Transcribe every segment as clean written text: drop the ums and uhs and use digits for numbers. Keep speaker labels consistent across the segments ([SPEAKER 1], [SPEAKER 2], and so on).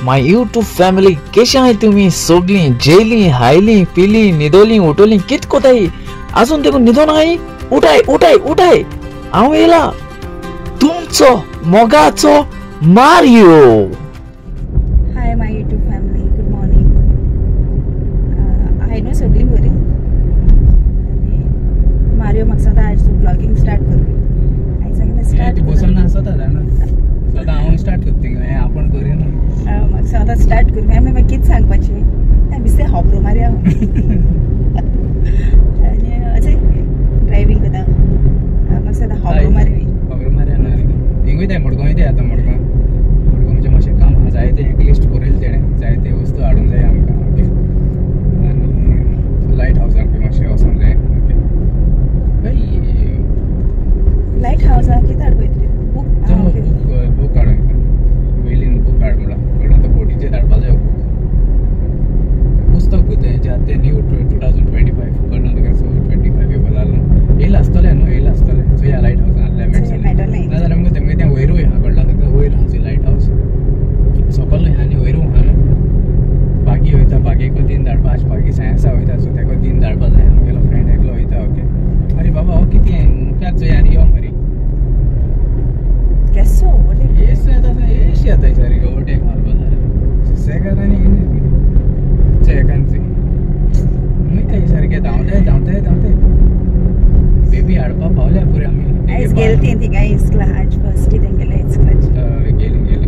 [SPEAKER 1] My YouTube family केशे आहाय तुमी सगळीं जेली हायली पिली न्हिदोली उठोली कित कोताय आजून तेकून न्हिदोन आहाय उठाय उठाय उठाय हांव येयला तुमचो मोगाचो Mario.
[SPEAKER 2] Hi my YouTube family, good morning. हाय न्हू सगळीं बरी. आनी मारियो म्हाका सांगता आयज ब्लॉगिंग स्टार्ट करूं. हांवें सांगलें स्टार्ट
[SPEAKER 3] बसून आसता सदां हांव स्टार्ट करता आपूण करिना.
[SPEAKER 2] म्हाका सांगता स्टार्ट करूं. मागीर कितें सांगपाचें बेश्टें खबरो मारया. आनी अशें ड्रायव्हींग करता म्हाका सांगता खबरो मारया.
[SPEAKER 3] खबरो मारया ना हिंग वयताय मडगांव वयताय आतां मडगांव मडगांवचें मातशें काम आहा जाय तें एक लिस्ट बरयलें तेणें जाय ते वस्तू हाडूंक जाय आमकां. ओके आनी लायट हावसाक बी मातशें वचोंक जाय. ओके
[SPEAKER 2] लायट हावसाक कितें हाडपा वयतली? बूक
[SPEAKER 3] बूक हाडूंक वेलीन बूक हाड म्हणलां कळ्ळें. आतां बोटीचेर धाडपा जाय बूक पुस्तक तें तें न्यू 2025 कळ्ळें तुका. सो 25 पेपर जालो येयलां आसतलें न्हू येयलां आसतलें. चोया लायट हावसान आहलें मेळटलें ना जाल्यार आमकां तेमगे तें वयरूय आहा कळ्ळें तुका. वयर आहा चोय लायट हावस सकयल आहा आनी वयरूय आहा न्हू. बागी वयता बागेकूय दिन धाडपा आज बागी सायन्सा वयता सो तेका दिन धाडपा जाय. आमगेलो फ्रेंड एकलो वयता. ओके अरे बाबा हो कितें मुखार चोय आनी यो मरे
[SPEAKER 2] केसो
[SPEAKER 3] येस येता येश येता सारकी ओवरटेक मारपा जाय सुसेगाद आनी चोय एकान चोय वयता सारकें धांवताय धांवताय धांवताय बेबी हाडपा पावल्या पुरे आमी.
[SPEAKER 2] आयज गेली ती थिंगा इस्कला आज फर्स्ट तेंगेले इस्कलाची
[SPEAKER 3] गेली गेली.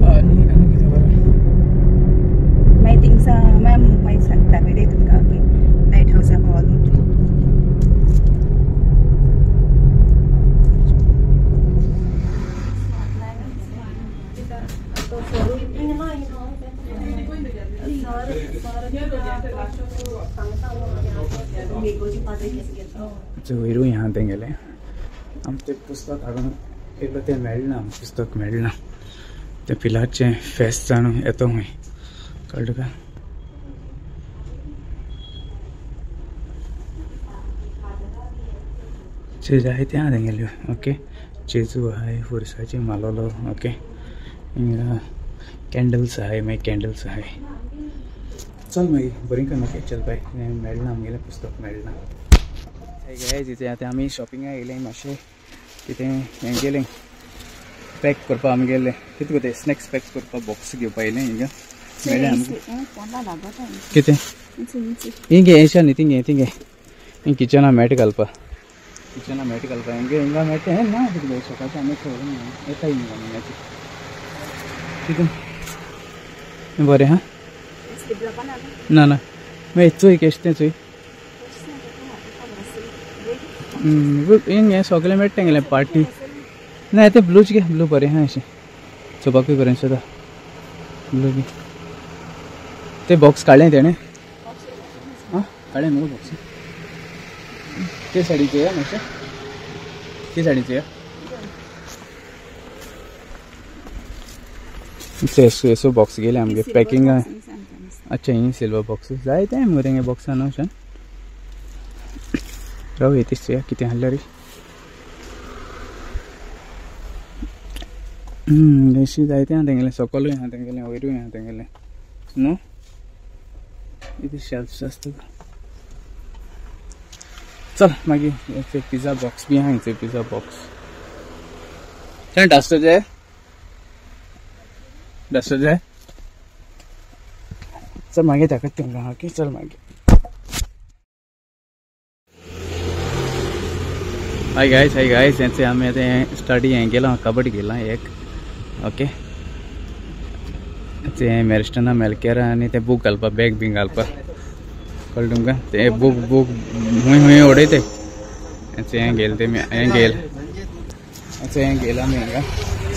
[SPEAKER 3] आनी आनी कितें बरें
[SPEAKER 2] मागीर थिंगसा मॅम मागीर सांगता दाखयता तुमकां. ओके लायट हावसा पावल म्हणटा.
[SPEAKER 3] वयरूय आहा तेंगेलें आमचें पुस्तक हाडून येयलो तें मेळना पुस्तक मेळना तें पिलारचें फेस्त जाणू येतो खंय कळ्ळें तुका. जायतें आहा तेंगेल्यो. ओके चेजू आहाय फुरसाची मालोलो. ओके हिंगा कॅन्डल्स आहाय मागीर कॅन्डल्स आहाय. चल मागीर बरीं कर. ओके चल बाय. मेळना आमगेलें पुस्तक मेळना. गायज इथे आतां आमी शॉपिंगाक येयले मातशें कितें हें गेलें पॅक करपाक आमगेलें कितें कोते स्नॅक्स पॅक करपाक बॉक्स घेवपा येयलें हिंगा मेळ्ळें आमकां. कितें हिंगे हें न्ही थिंगे थिंगे हिंग किचना मॅट घालपा किचना मॅट घालपा हिंगे हिंगा मॅट हें ना कितें सकाळचें आमी खबर ना येता हिंगा हिंगाचें कितें बरें हां ना ना मागीर चोय केश तें चोय. हिंग सगळें मेळटा तेंगेलें पार्टी ना तें ब्लूच गे ब्लू बरें आहा अशें चोवपाकूय बरें दिसता ब्लू बी. तें बॉक्स काडलें तेणें आं काडलें मगो बॉक्स ते सायडीन चोया मातशें ते सायडीन चोया. एसो बॉक्स गेले आमगे पॅकिंग. अच्छा ही सिल्वर बॉक्स जाय तें मगो तेंगे बॉक्सान न्हू अशें राव येतीच चोया कितें आहलें रे. अशी जायतें आहा तेंगेलें सकलूय आहा तेंगेलें वयरूय आहा तेंगेलें न्हू. इतले शेल्फ्स आसता. चल मागीर पिझ्झा बॉक्स बी आहा हिंगसर पिझ्झा बॉक्स. चल डस्टर जाय डस्टर जाय. चल मागीर दाखयता तुमकां. ओके चल मागीर. हाय गायस हाय गायस हेंचे आमी आतां स्टडी हें गेलां कबड्डी गेलां एक. ओके तें मॅरिस्टना मेलकेरा आनी तें बूक घालपा बॅग बीन घालपा कळ्ळें तुमकां. तें बूक बूक हुंय हुंय उडयते हेंचे हें घेयलें तें हें घेयल हेंचे हें घेयलां आमी हिंगा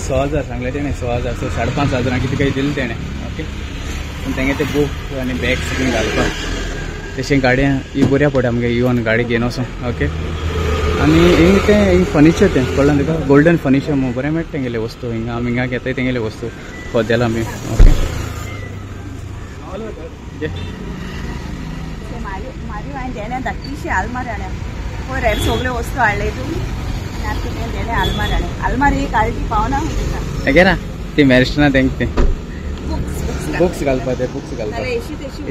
[SPEAKER 3] 6,000 सांगलें तेणें 6,000 सो 5,500 कितें काही दिलें तेणें. ओके पूण तेंगे तें बूक आनी बॅग्स बीन घालपा तशें गाडयां ही बऱ्या पडटा आमगे इवन गाडी घेवन वचों. ओके आनी हिंग तें हिंग फर्निचर तें कळ्ळें तुका गोल्डन फर्निचर म्हूण बरें मेळटा तेंगेले वस्तू हिंगा आमी हिंगा घेताय तेंगेले वस्तू कदेलां बी. ओके
[SPEAKER 2] मारियो हांवें देणे धाकटीशी आलमार हाडल्या पयर सगल्यो वस्तू हाडले तूं आनी आतां तुवें देणे आलमार हाडल्या. आलमार एक आल्टी पावना.
[SPEAKER 3] ओके ना ती मॅरिस्टना तेंक ते बुक्स घालपा ते बुक्स घालपा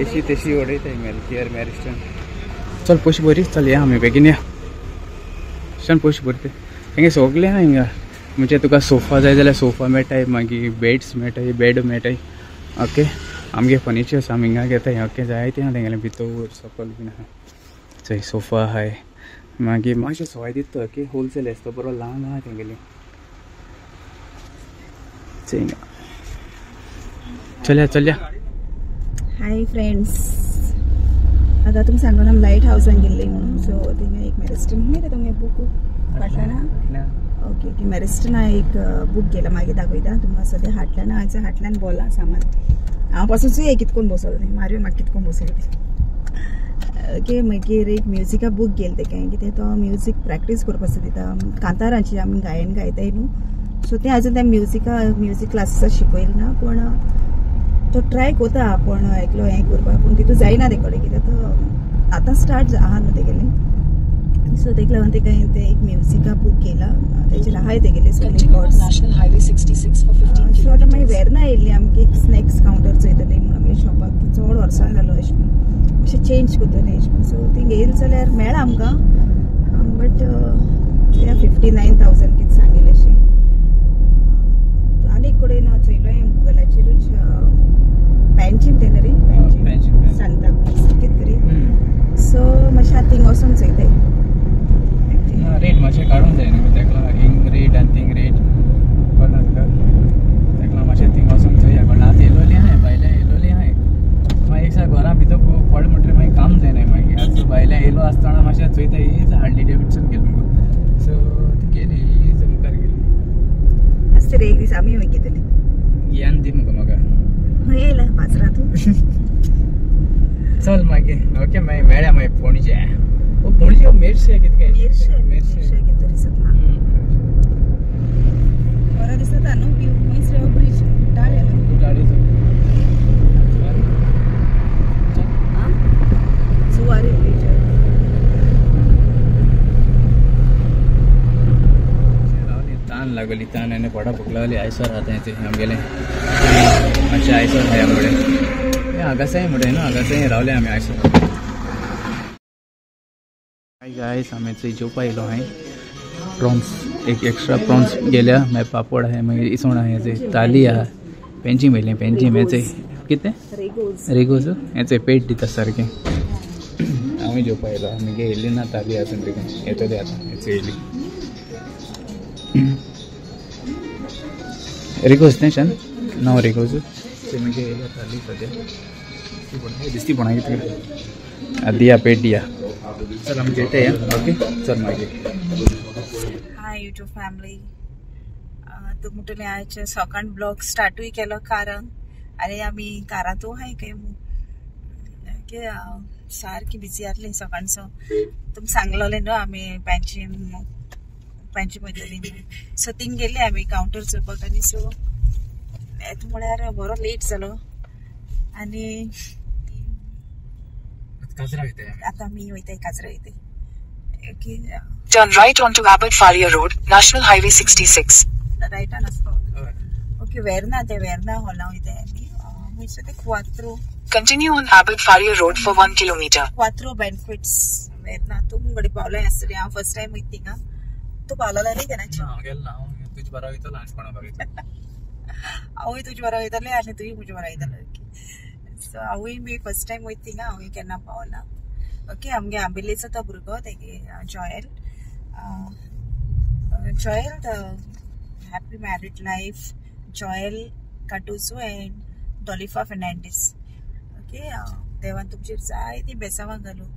[SPEAKER 3] एशी तेशी उडयता मेलकेअर मॅरिस्टन. चल पयशे बरी चल या आमी बेगीन या चल पयशे बरी ते हेंगे सगळें आहा हिंगा. म्हणजे तुका सोफा जाय जाल्यार सोफा मेळटाय, मागीर बेड्स मेळटाय, बेड मेळटाय. ओके आमगे फर्निचर्स आमी हिंगा घेताय. ओके जाय तें आहा तेंगेलें भितर सकल बीन आहा. चोय सोफा आहाय मागीर मातशें सवाय दिता. ओके होलसेल आसता बरो ल्हान आहा तेंगेलें. चोय हिंगा चलया चलया.
[SPEAKER 2] हाय फ्रेंड्स, आतां तुमी सांगून आमी लायट हावसान गेल्ली म्हणून. सो थिंगा एक मॅरिस्टन खंय रे तुमगे बूक फाटल्यान. ओके ओके मॅरिस्टना एक बूक गेला मागीर दाखयता तुमकां. सद्या हाटल्यान आयज हाटल्यान बोला सामान हांव पासून चोय कितकोन बसोलो तें मारयो म्हाका कितकोन बसोलो तें. ओके मागीर एक म्युजिका बूक गेल तें कितें तो म्युजीक प्रॅक्टीस करपाक दिता कांतारांची आमी गायन गायताय न्हू. सो तें आजून त्या म्युजीक क्लासीस शिकयलें ना पूण तो ट्राय कोता पूण एकलो हें करपाक पूण तितू जायना ते कडेन कित्याक तो आतां स्टार्ट आहा न्हू तेगेलें. सो तेका लागून तेका तें एक म्युजिका बूक केला तेजेर आहाय तेगेले सगळे रिकॉर्ड्स. सो आतां मागीर वेर्ना येयल्ली आमगे एक स्नॅक्स कावंटर चोयतली म्हणून आमगे शॉपाक चड वर्सां जालो अशें म्हणून अशें चेंज करतलें अशें म्हणून. सो थिंग येयलें जाल्यार मेळ्ळा आमकां बट 59,000 कितें सांगिल्लें अशें. आनी एक कडेन चोयलो हांवें गुगलाचेरूच पॅन्जीम तें न्हू रे पॅन्जीम सांता कितें तरी. सो मातशें आतां थिंग वचोन चोयताय
[SPEAKER 3] रेट मातशें काडूंक जाय न्हू तेका हिंग रेट आनी थिंग रेट कळना तुका. तेका मातशें थिंग वचोन चोया कळना. आतां येयलोली आहाय भायल्यान येयलोली आहाय मागीर एक घरा भितर पड म्हणटकीर मागीर काम जायना मागीर. आतां भायल्यान येयलो आसतना मातशें चोयता हीच हार्ली डेविडसन गेली मुगो. सो ती गेली हीच मुखार गेली
[SPEAKER 2] आसता रे एक दीस आमी घेतली
[SPEAKER 3] यान दी मुगो म्हाका
[SPEAKER 2] खंय येयला बाजारांत.
[SPEAKER 3] चल मागीर ओके मागीर मेळ्या मागीर पणजे. ओ पणजे मेर्शे कितें काय
[SPEAKER 2] मेर्शे मेर्शे कितें तरी सगळं बरो दिसता न्हू व्यू. खंयच रे ब्रिज कुट्टाळे न्हू
[SPEAKER 3] कुट्टाळेचो
[SPEAKER 2] जुवारी ब्रिज.
[SPEAKER 3] तान लागली तान आनी पोटा भूक लागली. आयसर आतां तें आमगेलें मातशें आयसर आहाय आमगेलें हें हांगासर म्हणटा न्हू हांगासर रावले आमी आयसर. हाय गायस, आमी थंय जेवपा येयलो हांवें. प्रॉन्स एक एक्स्ट्रा प्रॉन्स गेल्या मागीर पापड आहाय मागीर इसवण आहाय थंय ताली आहा पेंची मेळ्ळी पेंची हें कितें रेगोज हें पेट दिता सारकें. हांवूय जेवपा येयलो आमगे येयली ना ताली आजून बेगीन येतली आतां हें येयली. रेगोज तें शान नांव रेगोज मागीर येयल्या ताली सद्या दिसती पणा कितें दिया पेट दिया. चल आमी जेवता या. ओके चल मागीर.
[SPEAKER 2] हाय यूट्यूब फॅमिली, तूं म्हणटलें आयज सकाळ ब्लॉग स्टार्टूय केलो कारान आनी आमी कारांतूय आहाय काय ओके सारकी बिजी आहली सकाळचो. तुमी सांगलोलें न्हू आमी पॅन्जीम पॅन्जीम वयतली म्हणून. सो थिंग गेली आमी कावंटर चोवपाक आनी सो येता म्हळ्यार बरो लेट जालो आनी आतां आमी वयताय काजरा वयताय. Okay
[SPEAKER 4] Turn right onto Abbott Faria Road, National Highway 66.
[SPEAKER 2] रायटान आसलो. ओके वेर्ना ते वेर्ना हॉला वयताय आमी खंयसर ते Quattro.
[SPEAKER 4] Continue on Abbott Faria Road for 1 kilometer.
[SPEAKER 2] Quattro Banquets Verna. तूं घडये पावलाय आसतलें. हांव फर्स्ट टायम वयता थिंगा. तूं पावलोलो न्ही केन्ना?
[SPEAKER 3] हांव गेलो ना, हांव तुजे बरा वयतलो आनी कोणा बरा वयतलो.
[SPEAKER 2] हांवूय तुजे बरा वयतलें आनी तुंय म्हजे बरा वयतलो. ओके सो हांवूय बी फर्स्ट टायम वयता थिंगा. हांवूय केन्ना पावना. ओके आमगे आंबेलेचो तो भुरगो तेगे Joel. Joel the happy married life Joel Cardozo and Dolifa Fernandes. Okay देवान तुमचेर जायतीं बेसांवां घालूं.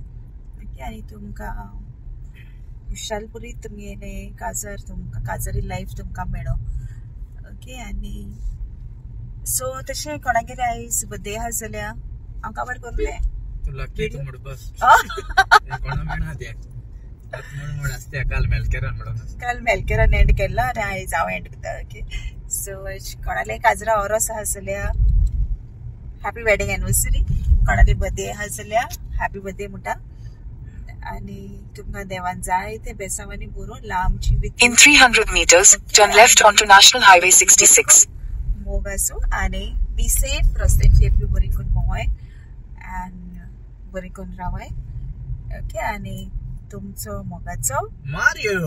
[SPEAKER 2] ओके आनी तुमकां खुशालपुरी तुमगेलें काजार तुमकां काजारी लायफ तुमकां मेळो. ओके आनी सो तशें कोणागेर आयज बर्थडे आसा जाल्यार हांव काबार करूं.
[SPEAKER 3] तूं लकी तूं म्हण बस कोणा मेळना तें म्हण आसता. काल मेलकेरान म्हणून
[SPEAKER 2] काल मेलकेरान एंड केल्लो आनी आयज हांव एंड करता. ओके सो कोणाले काजरा ओरोस आसा जाल्यार हॅपी वेडिंग एनिवर्सरी. कोणाले बर्थडे आसा जाल्यार हॅपी बर्थडे म्हणटा. आनी तुमकां देवान जाय ते बेसांवांनी बरोवन लांब जिवीत
[SPEAKER 4] In 300 meters, turn left onto National Highway 66.
[SPEAKER 2] मोग आसूं आनी बी सेफ रस्त्याचेर बी बरी करून भोंवाय आनी बरी करून रावाय. ओके, आनी तुमचो मोगाचो
[SPEAKER 1] मारियो,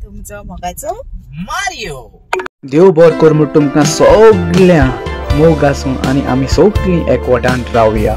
[SPEAKER 2] तुमचो मोगाचो
[SPEAKER 1] मारियो.
[SPEAKER 3] देव बर कर म्हूण तुमकां सगळ्या मोग आसूं आनी आमी सगळीं एकवटान रावया.